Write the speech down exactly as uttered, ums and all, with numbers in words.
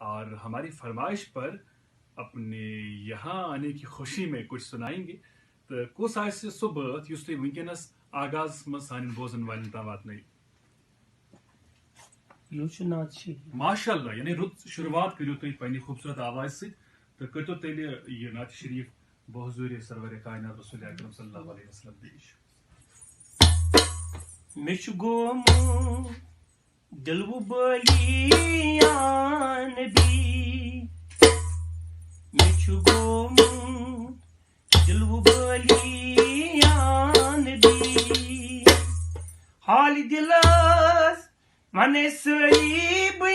اور ہماری فرمائش پر اپنے یہاں آنے کی خوشی میں کچھ سنائیں گے۔ تو کس آسہِ سُہ بٲتھ یُس تُہۍ وٕنکیٚنَس آغازَس منٛز سانٮ۪ن بوزن والٮ۪ن تام واتنٲیِو؟ یہِ چھُ نعت شریف۔ ماشاء اللہ، یعنی رُت شروٗعات کٔرِو تُہۍ پننہِ خوٗبصوٗرت آوازِ سۭتۍ تہٕ کٔرۍتو تیٚلہِ یہِ نعت شریف بحضوٗرِ سرور کائنات رسول اکرم صلی اللہ علیہ وسلم پیش۔ مےٚ چھُ گومُت دِلوٕ بٲلی یا نبی، مےٚ چھُ گومُت دِلوٕ بٲلی یا نبی، حالہِ دِلس ونے سٲری بہٕ